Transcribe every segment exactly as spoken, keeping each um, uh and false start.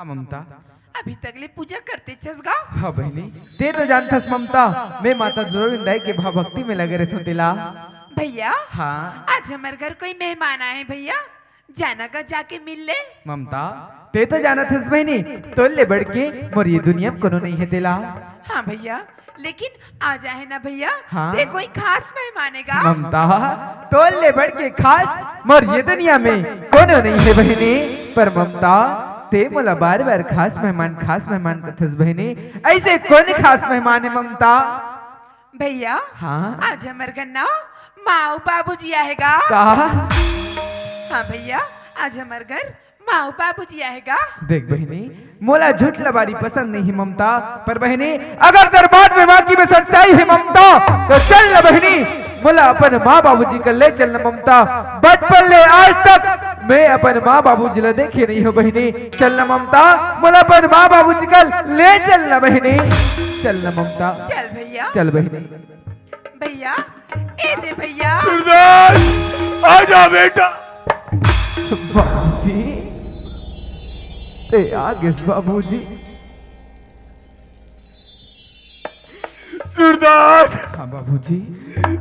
ममता। अभी तक ले पूजा करते छस गा। हाँ बहिनी, ते तो जानथस ममता, मैं माता दुलौरी दाई के भाव भक्ति में लगे रहथों तेला। भैया, हाँ। आज हमर घर कोई मेहमान आए भैया, जाना गा जाके मिल ले। ममता, ते तो जानत हस बहिनी, तोर ले बढ़ के मोर ये दुनिया में कोनो नहीं है तेला। हाँ भैया, लेकिन आज आहे ना भैया, हाँ। ते कोई खास मेहमान हे गा। ममता, तोर ले बढ़ के खास मोर ये दुनिया में कोनो नहीं है बहिनी। पर ममता, ते मोला बार बार खास मेहमान, खास मेहमान कथस बहिनी, ऐसे कौन खास मेहमान है ममता? भैया, हाँ? आज हमर घर ना माँ अउ बाबूजी आहे गा। का? हाँ भैया, आज हमर घर माँ अउ बाबूजी आहे गा। देख बहिनी, मोला झूठ लबारी पसंद नहीं है ममता, पर बहिनी, अगर तोर बात में वाकई में सच्चाई है ममता, तो चल ना बहिनी, मोला अपन माँ बाबूजी कर ले चल ना ममता। बचपन ले आज तक मैं अपन माँ बाबूजी ला देखे नहीं हूँ बहिनी। चल ना ममता, मोला अपन माँ बाबूजी कर ले चल ना बहिनी। चल ना ममता। चल भैया। चल बहिनी। भैया, ए दे भैया। सूरदास, आजा बेटा। बाबूजी, ते आ गेस बाबूजी। सूरदास। हाँ बाबूजी।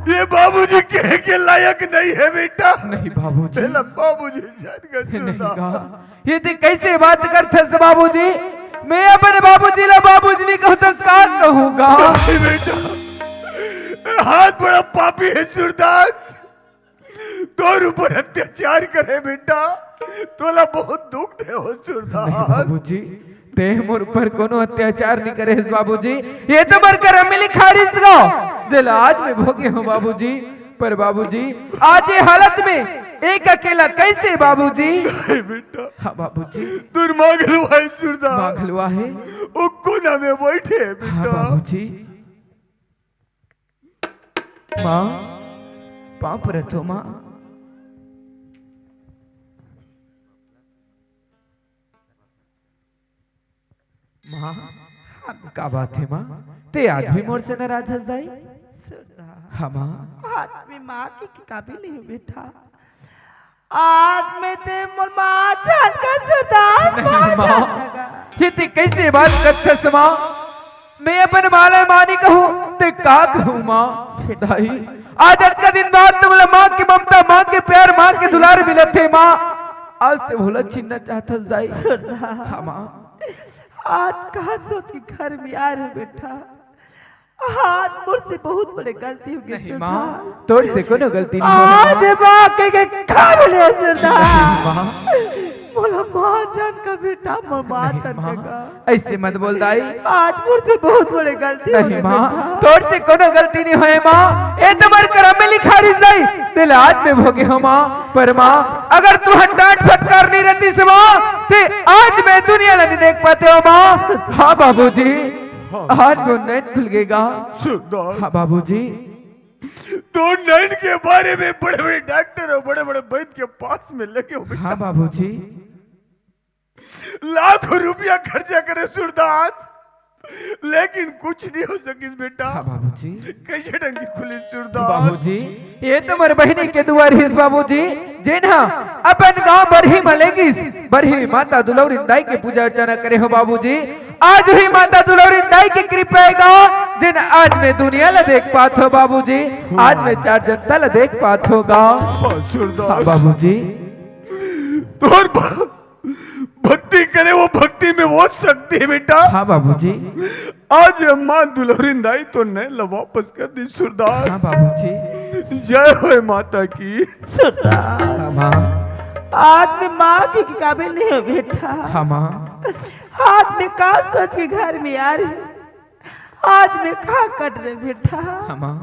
ये बाबूजी कहे के लायक नहीं है बेटा। नहीं बाबूजी। तेला बाबूजी जान का नहीं सूरदास। कहा। ये ते कैसे बात करथस बाबूजी? मैं अपन बाबूजी ला बाबूजी नहीं कहूँ तो का कहूँगा? नहीं बेटा, हाथ बड़ा पापी है सूरदास, तोर ऊपर अत्याचार करे बेटा, तोला बहुत दुख दे हो नहीं सूरदास। बाबूजी, ते मोर ऊपर कोनो अत्याचार नहीं करे हस बाबूजी, ये तो मोर करम में लिखा रिहिस गा, जेला आज मैं भोगे हूँ बाबूजी। पर बाबूजी, आज ये हालत में एक अकेला कैसे बाबूजी? नहीं बेटा। हाँ बाबूजी। तोर माँ घलो आहे सूरदास। माँ घलो आहे। वो कोना में बैठे है हाँ बेटा। बाबूजी। माँ, पाँव परत हो माँ। माँ, का बात है माँ? ते आज भी मोर से नाराज हस दाई? सरदार। हाँ माँ। आज मैं माँ के काबिल नहीं हूँ बेटा। आज मैं ते मोर माँ जान का सरदार, नहीं माँ माँ। जान का। ये ते कैसे बात करथस माँ? मैं अपन माँ ला माँ नहीं कहूँ, ते का कहूँ माँ? दाई, आज अतका दिन बाद तुमला माँ के ममता, माँ के प्यार, माँ के दुलार मिलत हे माँ। आज ते भूला छीनना चाहथस दाई। सरदार। हाँ माँ। आज कहाँ सोच के घर में आ रहे बेटा? आज मोर से बहुत बड़े गलती हो गई नहीं सरदार। माँ, तोर से कोनो गलती नहीं होय आज माँ। मैं माँ के, के खा मिले सरदार। नहीं माँ। मोला माँ जान का बेटा, मोर माँ नहीं जान माँ, का। ऐसे मत बोल दाई। आज मोर से बहुत बड़े गलती हो नहीं गई माँ, बेटा। तोर से कोनो गलती नहीं होय माँ। ए तो मोर करम में लिखा रिहिस दाई। तेला आज मैं भोगे हूँ माँ। पर माँ, अगर तुँहर डांट फटकार नहीं रहतिस माँ, ते आज मैं दुनिया ला नहीं देख पाते हूँ माँ। हाँ बाबूजी। हाँ। आज वो नैन खुल गे गा। सरदार। हाँ बाबूजी। तो नैन के बारे में बड़े-बड़े डॉक्टर और बड़े-बड़े वैद्य के पास में लगे हो बेटा। हाँ बाबूजी। लाखों रुपया खर्चा करे सूरदास, लेकिन कुछ नहीं हो सकिस बेटा। हाँ बाबूजी। कैसे ढंग की खुली सूरदास? बाबूजी, ये तो मोर बहिनी के दुआ रिहिस बाबूजी, जेन हा अपन गांव बरही म लेगिस, बरही माता दुलौरी दाई के पूजा अर्चना करे हो बाबूजी। आज ही माता दुलौरी दाई के कृपा हे गा, जेन आज मैं दुनिया ला देख पात हो बाबूजी, आज मैं चार जनता ला देख पात हो गा। हाँ, सूरदास। हाँ, बाबूजी। तोर बा-, भक्ति करे, वो भक्ति में वो शक्ति है बेटा। हाँ बाबूजी। आज ये माँ दुलौरी दाई तो नैन ला वापस कर दिस सूरदास। हाँ बाबूजी। जय होय माता की। सूरदास। हाँ माँ। आज मैं माँ के काबिल नहीं हूँ बेटा। हाँ माँ। आज मैं का सोच के घर में आ रही हूँ। आज मैं का कट रहे बेटा। हाँ माँ।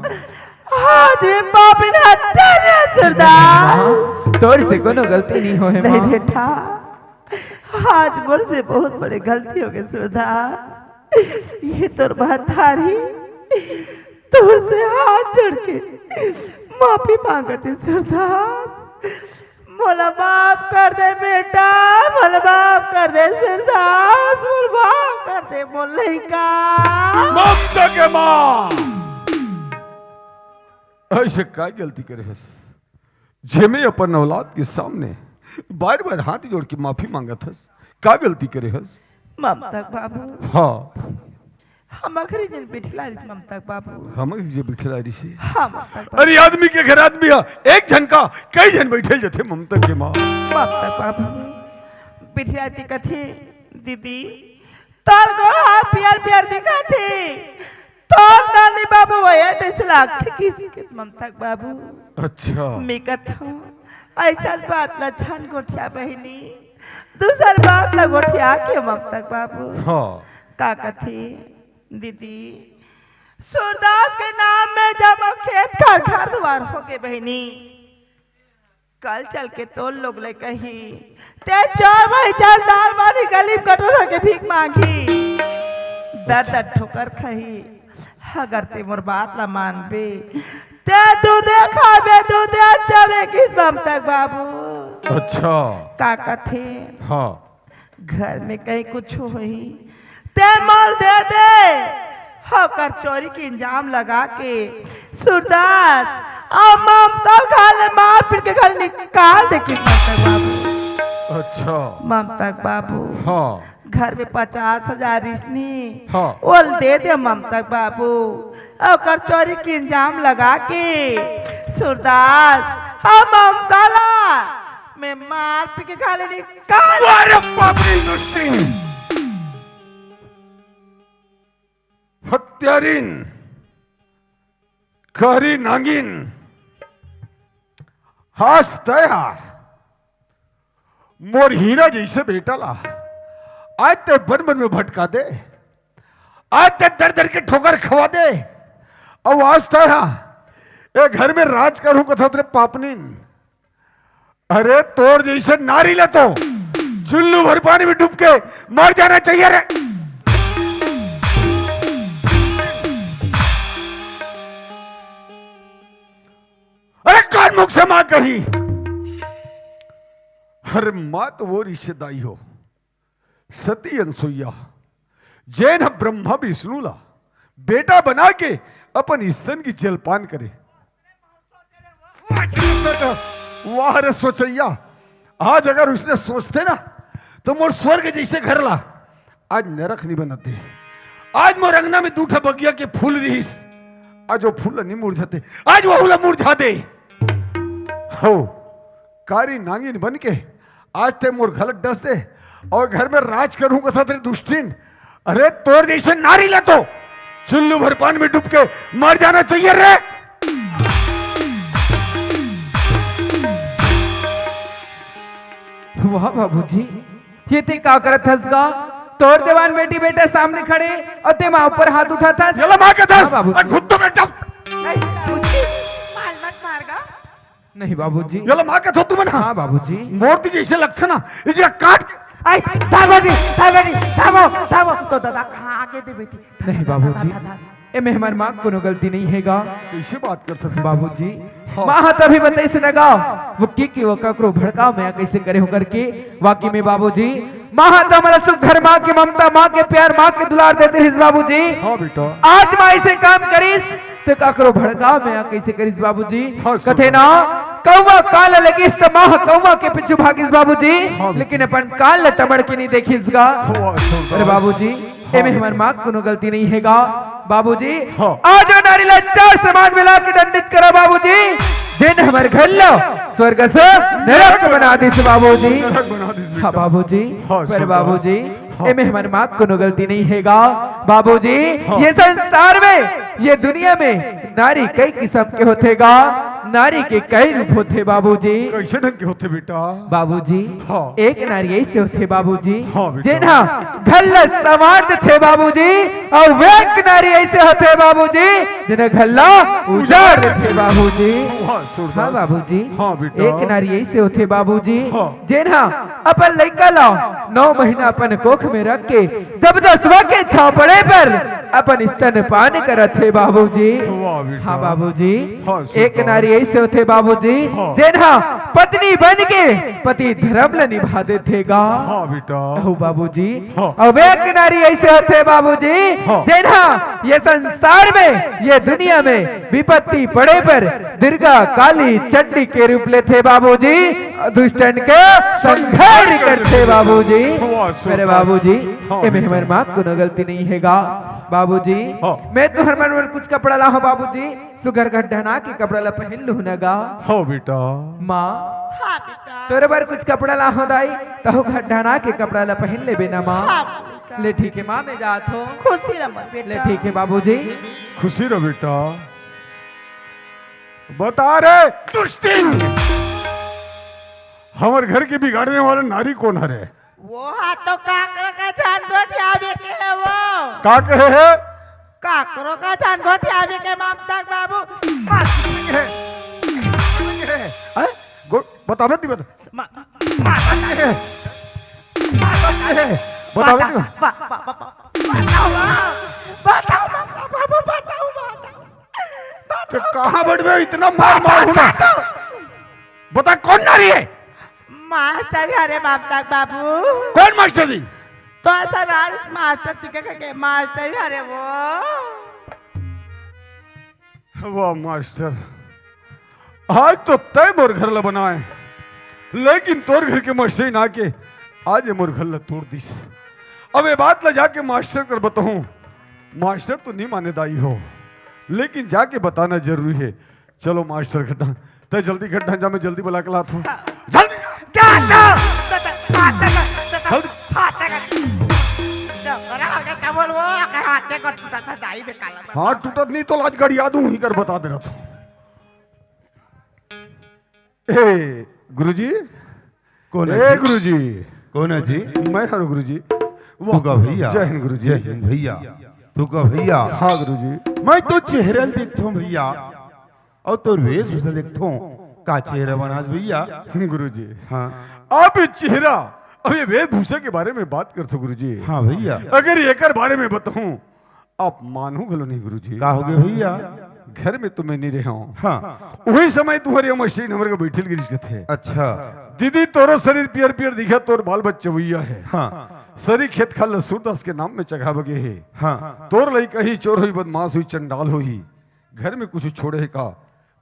आज मैं पापिन हत्या रे सूरदास। माँ, तोर से कोनो गलती नहीं होय नहीं माँ। बेटा, आज मोर से बहुत बड़े गलती हो गए सूरदास। ये तोर महतारी तोर से हाथ जोड़ के माफी मांगत हे सूरदास। मोला माफ कर दे बेटा, मोला माफ कर दे सूरदास, मोला माफ कर दे मोर लइका। ममता के माँ, ऐसे का गलती करे हस, जेमे अपन औलाद के सामने बार-बार हाथ जोड़ के माफी मांगत हस? का गलती करे हस? ममता के बाबू। हाँ। हम आखिरी दिन बिठला रहिस ममता के बाबू। हम जे बिठला रहिस। हाँ, ममता के बाबू। अरे, आदमी के घर आदमी ह, एक झन का कई झन बइठे जथे ममता के माँ। ममता के बाबू। बिठला ती कथे, दीदी, तोर गोड़ हाथ पियर पियर दिखत हे। तोर नानी बाबू वया तइसे लागथे किस के ममता के बाबू। अच्छा। मैं कथंव, अइसन बात ला झन गोठिया बहिनी, दूसर बात ला गोठिया के ममता के बाबू। हाँ। का कथे दीदी, सूरदास के नाम में जम्मो खेत खार घर दुवार होगे बहिनी। कल चल के तोर लोग ले कही, ते चोर भाई चल दाल बानी गली में कटोरा धर के भीख मांगी, दर दर ठोकर खही। अगर ते मोर बात ला मानबे, ते दूधे खाबे, दूधे चबे किस ममता के बाबू। अच्छा। का कथे? हाँ। घर में कहीं कुछ होही, ते मोल दे दे। ओकर चोरी के इंजाम लगा के सूरदास अउ ममता ल घर ले मार पीट के घर निकाल दे किस ममता के बाबू। अच्छा। ममता के बाबू। हाँ। घर में पचास हजार रिसनी। हाँ। ओल दे दे ममता के बाबू। ओकर चोरी के इंजाम लगा के सूरदास अउ ममता ला मैं मार पीट के घर ले निकाल। अरे बाप रे, दुष्टी! हत्यारिन, कहरी नांगिन, आज तैं हा मोर हीरा जइसे बेटा ला आज तैं बन बन में भटका दे, आज तैं दर दर के ठोकर खवा दे। अउ आज तैं हा ए घर में राज करहूं कथस रे पापनिन। अरे तोर जइसे नारी ला तो चुल्लू भर पानी में डूब के मर जाना चाहिए रे। अरे कौन मुख से माँ कही? अरे माँ तो वो रिश्तेदारी हो, सती अनसुईया, जेन ह ब्रह्मा विष्णु ला बेटा बना के अपन स्तन की जलपान करे। वाह रे सोचइया, आज अगर उसने सोचते ना, तो मोर स्वर्ग जइसे घर ला आज नरक नहीं बनत दे। आज मोर अंगना में दू ठा बगिया के फूल रिहिस, आज वो फूल ला नहीं मुरझाते, आज वहू ला मुरझा दे। हो, कारी नांगिन बन के आज तैं मोर घर डस दे अउ घर में राज करहूं कथस रे दुष्टिन। अरे तोर जइसे नारी ला तो चुल्लू भर पानी में डूब के मर जाना चाहिए रे। वाह बाबूजी, ये तैं का करत हस गा? तोर जवान बेटी बेटा सामने खड़े अउ तैं माँ ऊपर हाथ उठात हस। एला माँ कथस। हाँ बाबूजी। अरे खुद तो बेटा। नहीं बाबूजी, माल मत मार गा। नहीं बाबूजी। एला माँ कथस तुमन हा? हाँ बाबूजी। मोर ती जइसे लगथे ना, इसे काट। आई, धागो जी, धागो जी, धागो, धागो। तो दादा, हाँ, आगे दे बेटी। नहीं बाबूजी, एमे हमर माँ कोनो गलती नहीं हे गा। कइसे बात करथस बाबूजी? हाँ। माँ हा तभी बताइस ना गा, वो के के वो ककरो भड़काव में कइसे करे हो करके। वाकई में बाबूजी, माँ हा तो हमर सुघर माँ के ममता, माँ के प्यार, माँ के दुलार देते रहिस बाबूजी। हाँ बेटा। आज माँ अइसे काम करिस, त ककरो भड़काव में कइसे करिस बाबूजी? हाँ, सुन। कथे ना, कौवा काला लगिस त माँ कौवा के पीछू भागिस बाबूजी, हाँ, लेकिन अपन काल ल टमड़ के नहीं देखिस गा। वाह, सुन। अरे बाबूजी, हाँ। एमे हमर माँ कोनो गलती नहीं हे गा। बाबूजी, हाँ। आज वो नारी ला चार समाज मिला के दंडित करा बाबूजी, जेन हमर घर ला स्वर्ग से नरक बना दिस बाबूजी। नरक बना दिस हाँ बेटा। बाबूजी, हाँ, पर सुन। बाबूजी, हाँ। एमे हमर माँ कोनो गलती नहीं हे गा। बाबूजी, हाँ। ये संसार में, ये दुनिया में नारी कई किसम के होथे गा, नारी के कई रूप होथे बाबूजी। कइसे ढंग के होथे बेटा? बाबूजी, हाँ। एक नारी अइसे होथे बाबूजी, हाँ बेटा। जेन हा घर ला संवार देथे बाबूजी, अउ एक नारी अइसे होथे बाबूजी, जेन हा घर ला उजाड़ देथे बाबूजी। वाह, सुरदास। हाँ बाबूजी, हाँ बेटा। एक नारी अइसे होथे बाबूजी, हाँ। जेन हा अपन लइका ला नौ महीना अपन कोख में रख के जब दसवा के छापड़े पर अपन स्तनपान करत हे बाबूजी। वाह बेटा। हाँ बाबूजी, हाँ, एक सुरदास। नारी अइसे होथे बाबूजी, हाँ। जेन हा पत्नी बन के पति धर्म ल निभा देथे गा। हाँ बेटा। अहू बाबूजी, हाँ। अउ एक नारी अइसे होथे बाबूजी, हाँ। जेन हा ये संसार में, ये दुनिया में विपत्ति पड़े पर दुर्गा काली चंडी के रूप लेथे बाबूजी। दुष्टन के संहार करथे बाबूजी। वाह, सुभाष। अरे बाबूजी, हाँ, एमे बेटा। हमर माँ कोनो गलती नहीं हे गा। बाबूजी, हाँ। मैं तो हमर बर कुछ कपड़ा लाहूँ बाबूजी, सुघर गड्ढना के कपड़ा ला पहिन लूँ न गा। हाँ बेटा। माँ, हाँ बेटा। तोरे बर कुछ कपड़ा लाहूँ दाई, तहू गड्ढना के कपड़ा ला पहिन लेबे न माँ। हाँ बेटा। ले ठीक हे माँ, मैं जात हूँ। खुशी रह मोर बेटा। ले ठीक हे बाबूजी। खुशी रह बेटा। बता रे दुष्टिन, हमर घर के बिगाड़ने वाला नारी कोन हरे? वो हा तो काकरो का जान गोठियावे के हे वो। का कहे हे? काकरो का जान गोठियावे के ममता के बाबू। हैं? गो-, बतावे नहीं बता। मा-, मा-, बतावे नहीं। बा-, बा-, बा-, बा-, बताओ, बताओ, ममता बाबू, बताओ, बताओ। तो कहाँ बैठ गए? इतना मार मार हूँ ना। बता, कौन नारी है? मास्टर हरे ममता बाबू। कौन मास्टर जी? तो ऐसा नारी मास्टर सीखे के मास्टर हरे वो। वाह मास्टर, आज तो तय मोर घर ला बनाए, लेकिन तोर घर के मास्टर ना के आज ये मोर घर ला तोड़ दिस। अब ये बात ला जाके मास्टर कर बताऊं। मास्टर तो नहीं माने दाई हो, लेकिन जाके बताना जरूरी है। चलो मास्टर गड्ढा, तय जल्दी गड्ढा जा, मैं जल्दी बुला के लात हूँ। जल्दी। गड्ढा! जल्दी। हाँ, टूटत नहीं तो लाज गड़िया दूं ही कर बता दे रहा था। ए, गुरुजी। कौन है ए, जी? गुरुजी। कौन है जी? मैं हूँ गुरुजी। तू का भैया? जय हिंद गुरुजी। जय हिंद भैया। तू का भैया? हाँ गुरुजी। मैं तो चेहरा ल देखथों भैया, और तोर वेशभूषा देखथों, का चेहरा बनास भैया? गुरुजी। हाँ। अब ये चेहरा, अब ये वेशभूषा के बारे में बात करथो गुरुजी। हाँ भैया। अगर एकर बारे में बताऊं, आप मानहू घलो नहीं गुरुजी। का हो गए भैया? घर में तो मैं नहीं रहे हूँ। हाँ। वही समय तुम्हारे मशीन हमारे को बैठल गिरिस कथे। अच्छा। दीदी तोरो शरीर पियर पियर दिखा, तोर बाल बच्चे हुईया है। हाँ। सरी खेत खाल सूरदास के नाम में चघा बगे है। हाँ। तोर लइका ही चोर हुई, बदमाश हुई, चंडाल हुई। घर में कुछ छोड़े है का?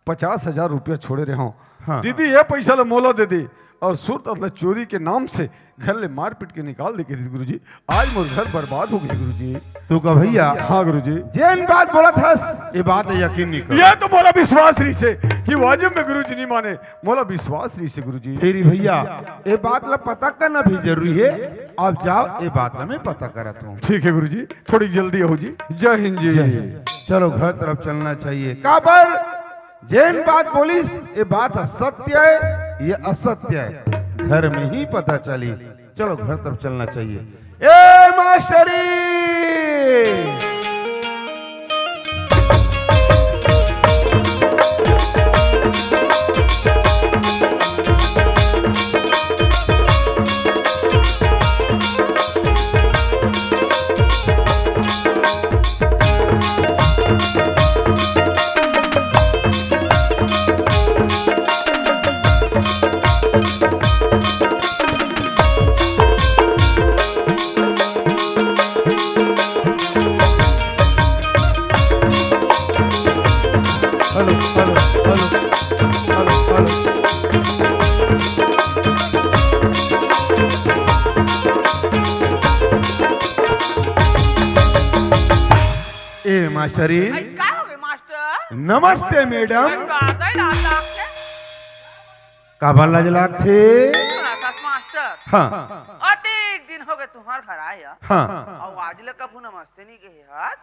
पचास हजार रुपया छोड़े रहे हूँ। हाँ। दीदी ये पैसा ला मोला दे दे और सूरदास ला चोरी के नाम से घर ले मारपीट के निकाल दे के दीदी गुरुजी। आज मोर घर बर्बाद हो गई गुरुजी। तू का भैया? हाँ गुरुजी। जेन बात बोला था, ये बात यकीन नहीं कर। ये तो मोला विश्वास रही से कि वाजिब में गुरुजी नहीं माने, मोला विश्वास रही से गुरुजी। फिर भैया, ये बात ला पता करना भी जरूरी है। अब जाओ, ये बात ला मैं पता करत हूँ। ठीक है गुरुजी, थोड़ी जल्दी हो जी। जय हिंद जी। जय हिंद। चलो घर तरफ चलना चाहिए। काबर जेन बात बोलिस, ये बात सत्य है, ये असत्य है, घर में ही पता चली। चलो घर तरफ चलना चाहिए। ए मास्टरी! Hello, hello, hello, hello, hello. ए मास्टरी। अरे, का हो गए मास्टर? नमस्ते मैडम। अरे, का होता है लाल लाल के? काबर लाज लागथे? सुना था मास्टर। हाँ। अतेक दिन हो गए तुम्हार घर आया। हाँ। अउ आज ले कभू नमस्ते नहीं कहे हस।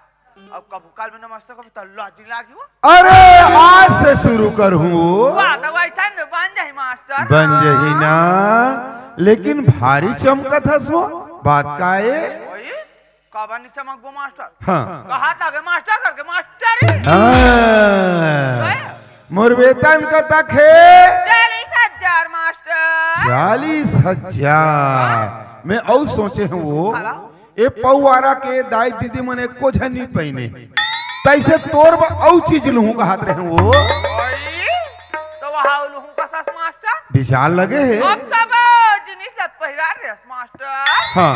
अब कभू काल में नमस्ते कभू तो लाज नहीं लागी हो। अरे आज से शुरू कर हूँ। वाह, तो वैसा न बन जाही मास्टर। बन जाही ना, लेकिन भारी चमकत हस वो। बात का ए? वही? काबर नहीं चमकबो मास्टर? हाँ। कहा था के मास्टर करके मास्टर ही। हाँ। गए? मोर वेतन कतक हे? चालीस हजार मास्टर। चालीस हजार। मैं अउ सोचे हूँ वो, काला? ए पौवारा के दाई दीदी मन एको झन नहीं पहिने। तैसे तोर ब अउ चीज लूहूँ कहत रहे हूँ वो। ओई, तो वहाँ लूहूँ कसस मास्टर? विचार लगे हे। अब सब जिनिस लत पहिरा रे। मास्टर। हाँ।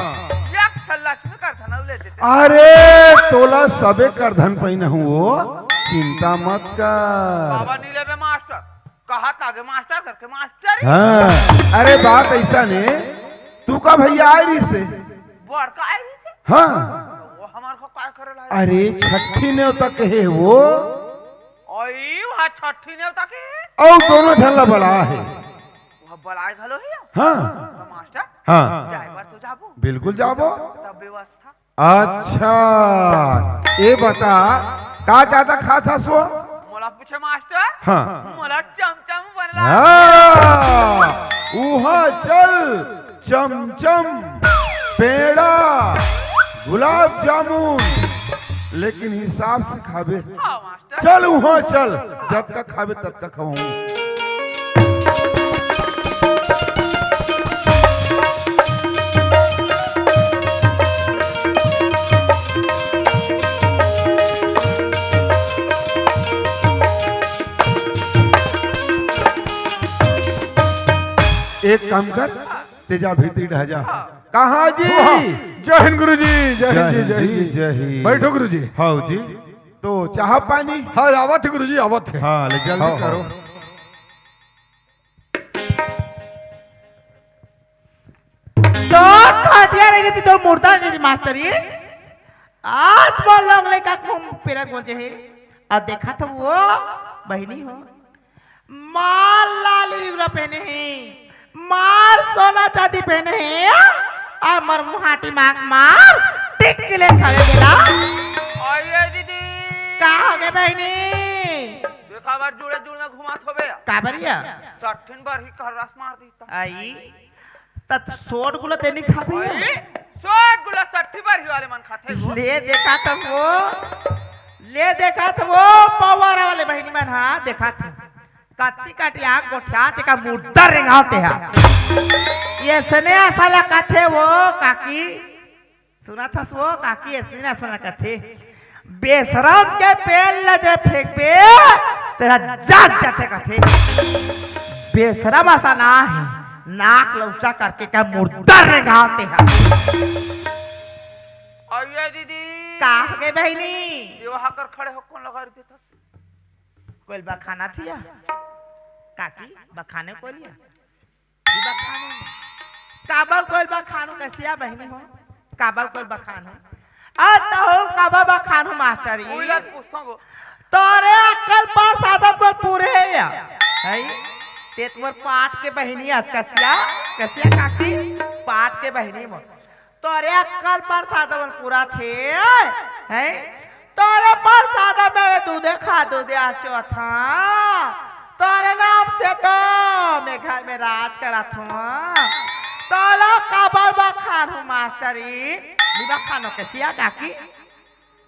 एक ठन लक्ष्मी करधन अउ ले देते। अरे, तोला सबे करधन पहिना हूँ वो, चिंता मत कर। काबर नहीं लेबे मास्टर? हाथ लागे मास्टर करके, मास्टर ही। हाँ, अरे बात ऐसा ने, तू का भैया आए रहिसे? बड़का आए रहिसे? हाँ। वो हमार को काय करे ला? अरे छठी नेवता के हे वो। ओई, वहाँ छठी नेवता के हे? अउ दोनों झन ला बला हे। वहाँ बलाए घलो हे? हाँ। तो मास्टर, हाँ। जाए बर तो जाबो। बिल्कुल जाबो। तब व्यवस्था। अच्छा, ये बता, का ज्यादा खात हस वो? मोला पूछे मास्टर? हाँ। मोला चमचम बनला। हाँ, उहाँ चल, चमचम, पेड़ा, गुलाब जामुन, लेकिन हिसाब से खाबे। हाँ मास्टर। चल उहाँ चल, जतका खाबे ततका खवाहूँ। एक काम कर, तेजा भीतरी ढह जा। हाँ। कहाँ जी? वाह, जय हिंद गुरुजी, जय हिंद जी, जय हिंद जी। जय हिंद। बैठो गुरुजी। हाँ जी। तो चाह पानी? हाँ, आवत हे गुरुजी, आवत हे। हाँ, ले जल्दी हाँ, करो। हाँ। तो खटिया रह गई थी तो मुर्दा के मास्टर ये। आज बोल लोग लेका घूम फिरा गोजे हे। अब देखा तो वो बहिनी हो। मार लाली लुगरा पहने हे, मार सोना चांदी पहने हे, अउ मोर मुहाटी मांग मार टिक के ले खड़े गेला। अरे दीदी। का हो गे बहिनी? देखा बार जुड़े जुड़ में घुमात होबे। का बरिया? सठिन बार ही कर रस मार दी त। आई। त सोट गुला तेनी खाबे? अरे, सोट गुला सट्ठी बार ही वाले मन खाथे वो। ले देखा त वो, ले देखा त वो पवारा वाले बहिनी मन, हाँ, देखा त। कत्ती काटी आग गोठिया, तेका मुर्दा रेंगावते हा। ये सने असा ला कथे वो, काकी। सुना था वो, काकी, ऐसे ना सुना कथे। बेशरम के पेल ल जे फेंकबे, तेरा जाग जाथे कथे। बेशरम असा ना हे, नाक ल ऊंचा करके का मुर्दा रेंगावते हा। अरे दीदी। का हो गे बहिनी? देवा हा कर खड़े हो, कोन लगा रही था? कोई बखाना थिया? काकी, बखाने को लिया? ई बखानू। काबर कोई बखानू कसिया बहिनी हो? काबर कोई बखानू? आ तहु काबर बखानू मास्टर ई? कोई बात पूछता हूँ। तोरे अक्कल पर सादत पर पूरे हे या? है? ते तोर पाट के बहिनी अस कसिया? कसिया काकी? पाट के बहिनी मोर। तोरे अक्कल परसाद मन पूरा थे, हैं? तोरे परसाद में वे दूधे खा दूधे आचो था। तोरे नाम से तो मैं घर में राज करत हूँ। तोला काबर बखान हूँ मास्टरी? निबा खानो के सिया काकी?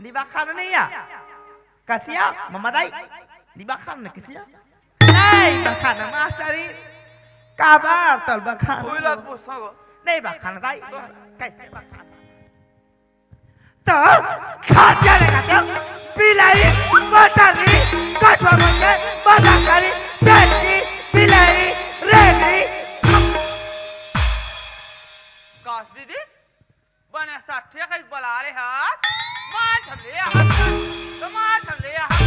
निबा खानो नहीं आ? कसिया, मम्मा दाई, निबा खानो न कसिया? नहीं बखान मास्टरी, काबर तोल बखान? कोई बात पूछता हूँ। नहीं बखान दाई, कैसे बखान? तो खा जाने का तो बिलाई, मटरी, कठवा मंगे, बदाकारी, पेटी, बिलाई, रेगड़ी। काश दीदी, बने सठिया कहीं बला रहे हाथ, मार झमले हाथ, तो मार झमले हाथ,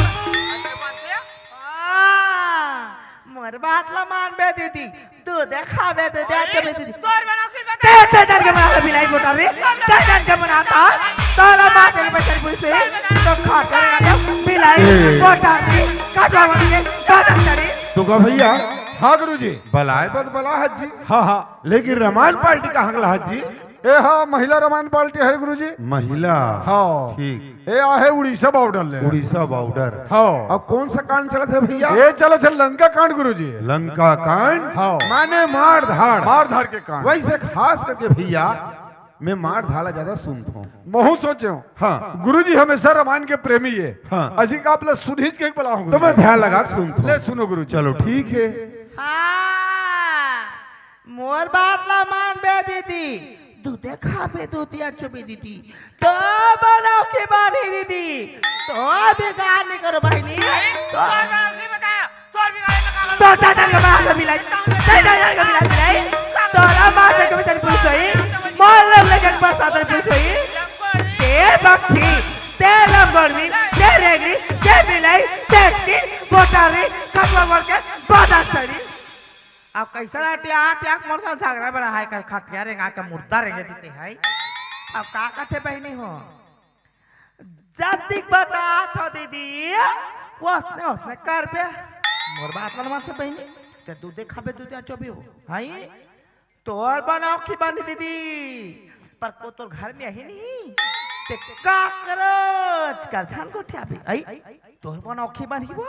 ऐसे बनते हैं। हाँ, मोर बात ला मान बे दीदी, दूध खाबे, दूध अरे, आके बे दीदी। तोर बना फिर बता। ते, ते जान के बना बिलाई बोटा रे, ते जान के बना था, तोला मार के बचर पुसे, तो खा कर ना बिलाई ए। बोटा रे, काटवा मार के, काटा करे। तो का भैया? हाँ गुरुजी। बलाए बद बला हज जी। हाँ, हाँ। लेकिन रमान पार्टी कहाँ गला हज जी? ए हा महिला रमान पार्टी है गुरुजी। महिला। हाँ। ठीक। ए आहे उड़ीसा बॉर्डर ले। उड़ीसा बॉर्डर। हाँ। अब कौन सा कांड चलत है भैया? ये चलत है लंका कांड गुरुजी। लंका कांड? हाँ। माने मार धाड़। मार धाड़ के कांड। वैसे खास करके भैया मैं मार धाड़ ला ज्यादा सुनत हूँ। महू सोचे हूँ। हाँ। गुरुजी हमेशा रामायण के प्रेमी है। हाँ। असी का आप ला सुनहिज के बलाहूँ तो मैं गुरुजी। ध्यान लगा के सुनत हूँ। ले सुनो गुरुजी। चलो ठीक है। हाँ। मोर बात ला मान बे दीदी, दूधे खाबे दूधिया चुबी दीदी, तो बनाओ के बानी दीदी, तो बिगाड़ नहीं करो बहिनी, तो तो दादा का बना के मिलाई, तो दादा का मिलाई, मिलाई, तोला मार के कभी चल पुलिस होई, मोर लोग लेके बस आदर पुलिस होई, ते बख्ती, ते लंबड़वी, ते रेगड़ी, ते बिलाई, ते की बोटारी, खतवा मार के, बादा सरी, अब कैसन आटिया आटिया के मोर साथ झगड़ा बड़ा है, कर खटिया रेंगा के मुर्दा रेंगे देते है। अब का कथे बहिनी हो, जतिक बतात हो दीदी, ओसने ओसने करबे। मोर बात मन मानथे बहिनी, ते दूधे खाबे, दूधे चोबे हो, हई? तोर बनाओ की बनी दीदी, पर को तोर घर में ही नहीं, ते काकरोच कर धान गोठियाबे, आई? तोर बनाओ की बनी वो,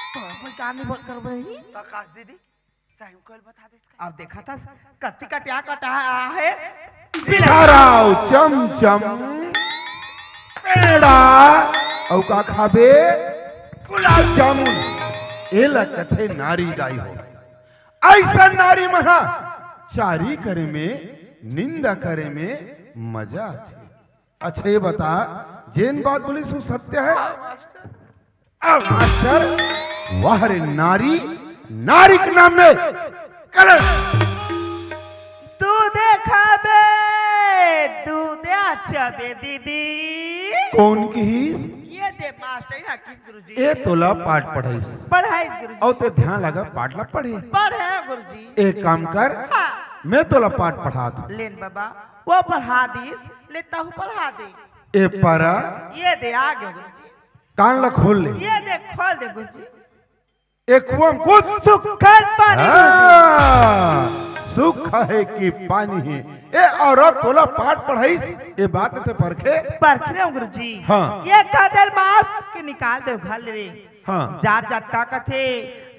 तोर कोई काम नहीं बोल कर बहिनी। प्रकाश दीदी, सही कल बता दे इसका। अब देखा था, कत्ती कटिया कटा है। भिखाराव चमचम पेड़ा, अउ का खाबे? गुलाब जामुन। एला कथे नारी दाई हो। अइसन नारी मन ह चारी करे में, निंदा करे में मजा आथे। अच्छा, ये बता, जेन बात बोलिस, वो सत्य है? अब मास्टर, वाह रे नारी, नारी के नाम में कलंक। दूधे खाबे, दूधे चोबे दीदी। कोन किहिस? ये दे मास्टर हा किहिस गुरुजी। ए तोला पाठ पढ़ाइस। पढ़ाइस गुरुजी। अउ ते ध्यान लगा पाठ ला पढ़े। पढ़े गुरुजी। एक काम कर, हाँ। मैं तोला पाठ पढ़ात हूँ। लेन बाबा, वो पढ़ा दिस, ले तहु पढ़ा दे। ए पारा। ये दे आ गयो गुरुजी। कान ला खोल ले। ये दे खोल दे गुरुजी। ए कुआं में कूद। सुखल पानी। हाँ, सुख है कि पानी है। ए औरत, तोला पाठ पढ़ाइस, ए बात ते परखे? परखे हूँ गुरुजी। हाँ। ये खातिर मार के निकाल दे घर ले। हाँ। जात जात का कथे,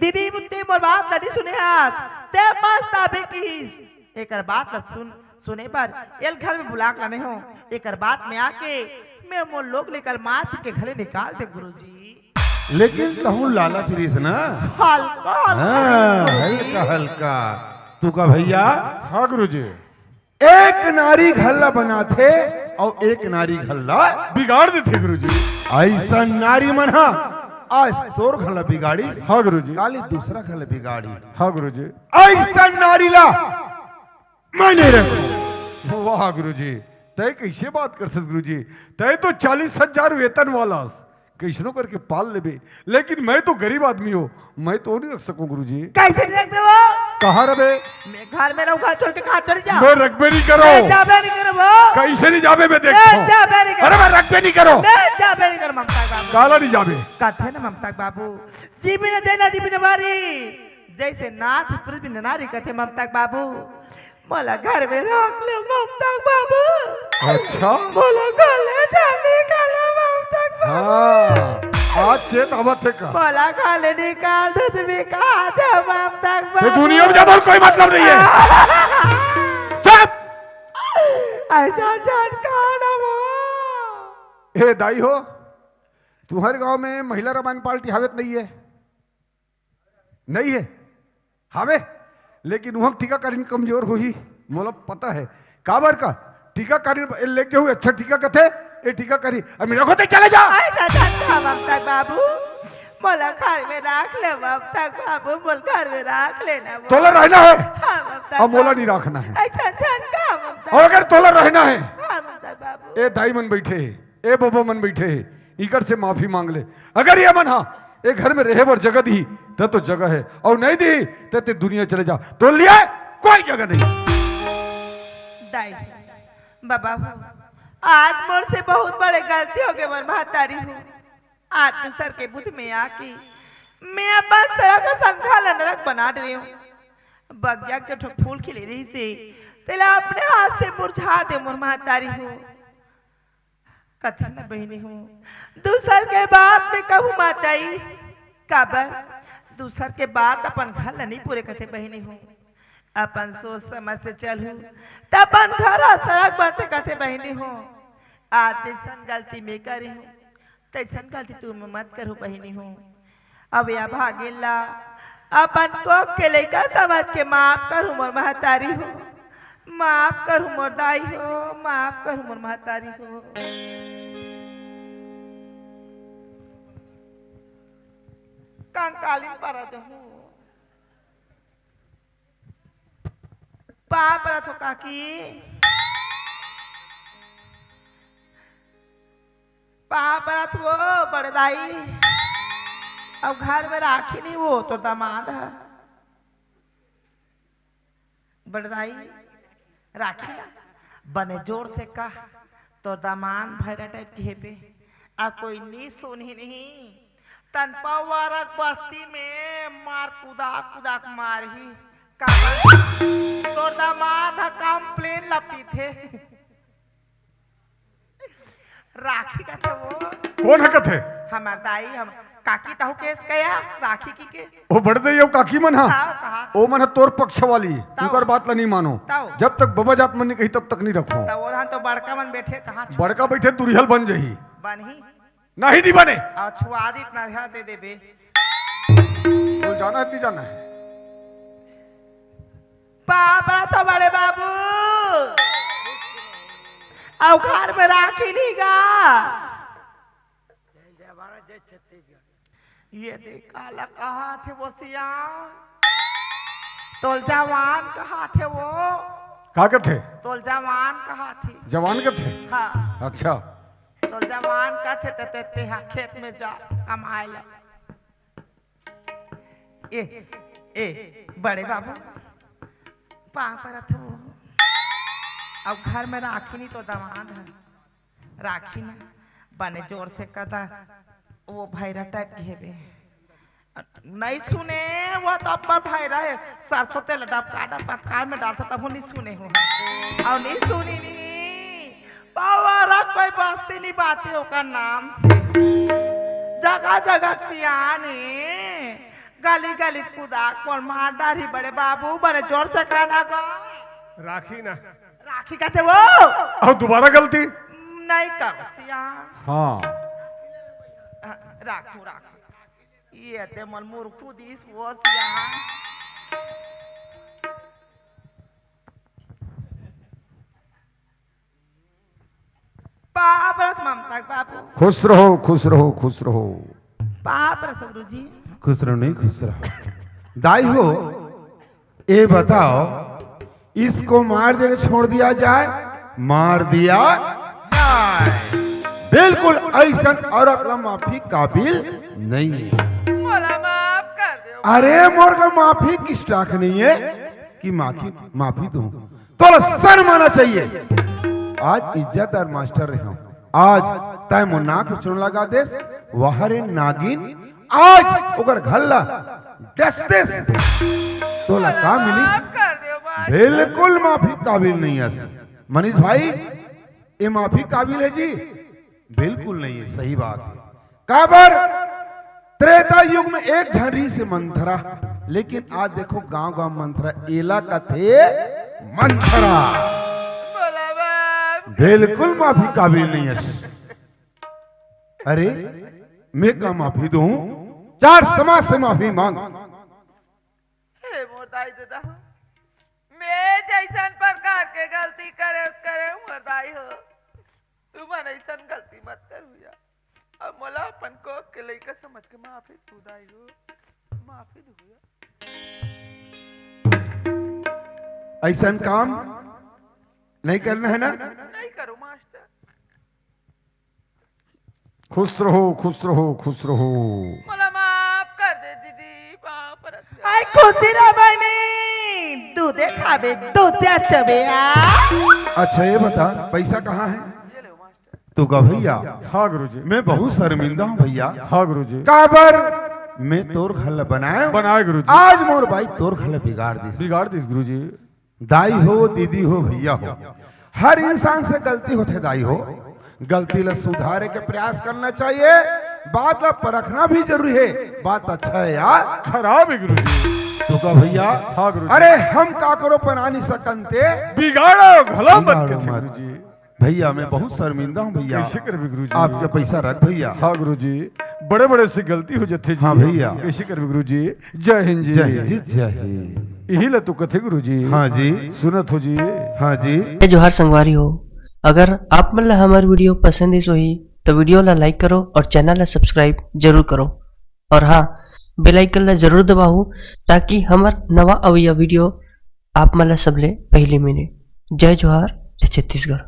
दीदी मुत्ती मोर बात ला नहीं सुने हाथ, ते मस्त अभी किहिस। एकर बात ला सुन सुने बर एल घर में बुला के लाने हो। एकर बात में आके मैं मोर लोग ले कल मार पीट के घले निकाल दे गुरुजी। लेकिन तहूँ लालच रहिस ना। हल्का, हल्का हाँ, गुरुजी। हल्का, हल्का। तू का भैया? हाँ गुरुजी। एक नारी घर ला बनाथे अउ एक नारी घर ला बिगाड़ देथे गुरुजी। अइसन नारी मन ह आज तोर घर ला बिगाड़ी, हाँ गुरुजी। काली दूसरा घर ला बिगाड़ी। हाँ गुरुजी। अइसन नारी ला मैं नहीं रखूं। वाह गुरुजी, तय कैसे बात करथस गुरुजी? तय तो चालीस हजार वेतन वाला अस, कैसनो करके पाल लेबे, लेकिन मैं तो गरीब आदमी हो, मैं तो नहीं रख सकूं गुरुजी। कैसे नहीं रखबे वो? कहाँ रखबे? मैं घर में रहूं, घर छोड़ के कहाँ चले जाओ? मैं रखबे नहीं करो। मैं जाबे नहीं करो वो। कैसे नहीं जाबे, मैं देखता हूँ। मैं जाबे नहीं करो। अरे मैं रखबे नहीं करो। मैं जाबे नहीं करो ममता बाबू। काला नहीं जाबे? कथे ना ममता बाबू, जीबी न देना जीबी न बारी, जैसे नाथ पुरुष भी नारी कथे ममता बाबू। मोला घर में राख ले ममता बाबू। अच्छा? मोला घर ले जाने का ले ममता बाबू। हाँ, आज चेत आवत हे का? मोला घर ले निकाल दे, तुम्हें कहा जा ममता बाबू। तो दुनिया में जाबो कोई मतलब नहीं है। चुप! ऐसा जान कहा ना वो। ए दाई हो, तुम्हारे गांव में महिला रामायण पार्टी हावत नहीं है? नहीं है, हावे, लेकिन वहाँ टीकाकरण कमजोर होही, मोला पता है। काबर का? टीकाकरण ए लेके हुए अच्छा टीका कथे, ए टीकाकरी, अब मेरा खोते चले जा। ऐसा धंधा ममता बाबू, मोला घर में राख ले ममता बाबू, मोला घर में राख लेना वो। तोला रहना है, हाँ, ममता अब मोला बाबू। नहीं रखना है। ऐसा धंधा ममता और अगर तोला रहना है, हाँ, ममता बाबू। ए दाई मन बैठे हे, ए बबा मन बैठे हे, इकर से माफी मांग ले। अगर ये मन हा ए घर में रहे बर जगह दी, त तो जगह है, और नहीं दी, त ते दुनिया चले जा, तो लिए कोई जगह नहीं। दाई, बाबा हो, आज मोर से बहुत बड़े गलती हो गए, मोर महतारी हो। आज दूसर के बुध में आके मैं अपन सरा का संखा ला नरक बना डरे हूँ। बगिया के ठो फूल खिले रही से, तेला अपने हाथ से मुरझा दे, मोर महतारी हो। कथे न बहिनी हो, दूसर के बात में कहूँ मत आइस, काबर? दूसर के बात अपन घर ला नहीं पूरे कथे बहिनी हो। अपन सोच समझ से चलहू, त अपन घर ह सरग बनथे कथे बहिनी हो। आज जैसन गलती मैं करे हूँ, तैसन गलती तुम मत करू बहिनी हो। अब या भागिन ला अपन कोख के लइका समझ के माफ करू मोर महतारी हो, माफ करू मोर दाई हो, माफ करू मोर महतारी हो। कंकालिन परत हूँ, पाँव परत हो काकी, पाँव परत हो बड़े दाई। अब घर में राखी नहीं वो तो दामाद है। बड़दाई, राखी ला बने जोर से कह, तोर दामाद भैरा टाइप के हेबे, आ कोई नी सुनही नहीं। तन पवारक बस्ती में मार कुदा कुदा के मारही। काबर? तोर दामाद ह complain ला पीथे। राखी कथे वो। कोन ह कथे? हमर दाई, हम काकी तहु केस कया राखी की के। ओ बड़े दाई, ओ काकी मन ह। हाँ, कहा। ओ मन ह तोर पक्ष वाली, तब। उनकर बात ला नहीं मानो। तब। जब तक बबा जात मन नहीं कही, तब तक नहीं रखो। तब ओधान तो बड़का मन बैठे, कहाँ छुआ? बड़का बैठे, दुरिहल बन जही। बनही। नहीं, नहीं बने। और छुआदित नरिहा दे देबे। बोल, जाना है, नहीं जाना है? पाप रहा तो बड़े बाबू, अउ घर में राखी नहीं गा। ये देख, काला कहा थे वो सियान, तोल जवान कहा थे वो। का कथे? तोल जवान कहा थे। जवान कथे? हाँ। अच्छा। तोल जवान कथे ते, ते, ते हा खेत में जा, कमाए ला। ए, ए, बड़े बाबू, पाँव परत हो। अब घर में राखी नहीं तो दामाद है। राखी ना, बने जोर से कदा, वो भैरा टाइप के हेबे। नहीं सुने, वो तो अब्बड़ भैरा है। सरसों तेल डबका डबका कान में डालता, तब वो नहीं सुने हो। और नहीं सुनी नहीं। पावारा कोई बस्ती नहीं बाचे ओकर नाम से। जगह जगह सियाने, गली गली कुदा कोन मार डारी बड़े बाबू, बड़े जोर से कहना गो। राखी ना। राखी कहते वो। और दोबारा गलती? नहीं कर सियान। हाँ। राखू, राखू। ये ते मन मूर्खू दिस वो सियान। पाप रस ममता के बाबू। खुश रहो, खुश रहो, खुश रहो। पाप रस गुरुजी। खुश रहो, नहीं खुश रहो। दाई हो, ये बताओ, इसको मार देके छोड़ दिया जाए, मार दिया जाए? बिल्कुल ऐसन औरत ला माफी काबिल नहीं है। मोला माफ कर दो। अरे मोर का माफी किस टाक नहीं है कि माफी, माफी दूं? तोला शर्म आना चाहिए। आज इज्जतदार मास्टर रहे हूं, आज तय मोर नाक में चूना लगा देस, वाह रे नागिन, आज ओकर घर ला डस देस। तोला का मिलिस? माफ कर दो, मास्टर। बिल्कुल माफी काबिल नहीं हस। मनीष भाई, ये माफी काबिल है जी? बिल्कुल नहीं है, सही बात है। काबर? त्रेता युग में एक झन रहिसे मंथरा, लेकिन आज देखो गांव गांव मंथरा, एला कथे मंथरा। बोला बाप। बिल्कुल माफी काबिल नहीं है। अरे, मैं का माफी दूं? चार समाज से माफी मांग। हे मोर दाई ददा, मैं जैसन प्रकार के गलती करे करे मोर दाई हो, तुमन ऐसन गलती मत करू या। अब मोला अपन कोख के लइका समझ के माफी दू दाई हो, माफी दू या। ऐसन काम नहीं करना है ना? नहीं करो मास्टर। खुश रहो, खुश रहो, खुश रहो। मोला माफ कर दे दीदी, पाँव परत हंव। आई खुशी रह बहिनी, दूधे खाबे, दूधे चबे आ। अच्छा ये बता, पैसा कहाँ है? ये ले मास्टर। तू का भैया? हाँ गुरुजी। मैं बहुत शर्मिंदा हूँ भैया। हाँ गुरुजी। काबर? मैं तोर घर ल बनाए, बनाए गुरुजी। आज मोर बाई तोर घर ल बिगाड़ दिस। बिगाड़ दिस गुरुजी। दाई हो, दीदी हो, भैया हो, हर इंसान से गलती होथे दाई हो। गलती ला सुधारे के प्रयास करना चाहिए। बात ला परखना भी जरूरी है। बात अच्छा है या खराब है गुरुजी। तो का भैया? हाँ गुरुजी। अरे हम का करो पनानी सकन ते बिगाड़ो घलो मत बिगाड़ो कथे मत। गुरुजी। भैया मैं बहुत शर्मिंदा हूँ भैया। कैसे करबे गुरुजी? आपके पैसा रख भैया। हाँ गुरुजी, बड़े बड़े से गलती हो जाथे जी। हाँ भैया। कैसे करबे गुरुजी? जय हिंद जी। जय हिंद जी, जय हिंद। यही ला तो कथे गुरुजी। हाँ जी। सुनत हो जी। हाँ जी। जय जोहार संगवारी हो, अगर आप मन ला हमर video पसंद आइस होही तो video ला like करो और channel ला subscribe जरूर करो और हाँ, bell icon ला जरूर दबाओ ताकि हमर नवा अवइया video आप मन ला सबले पहली मिले। जय जोहार, जय छत्तीसगढ़।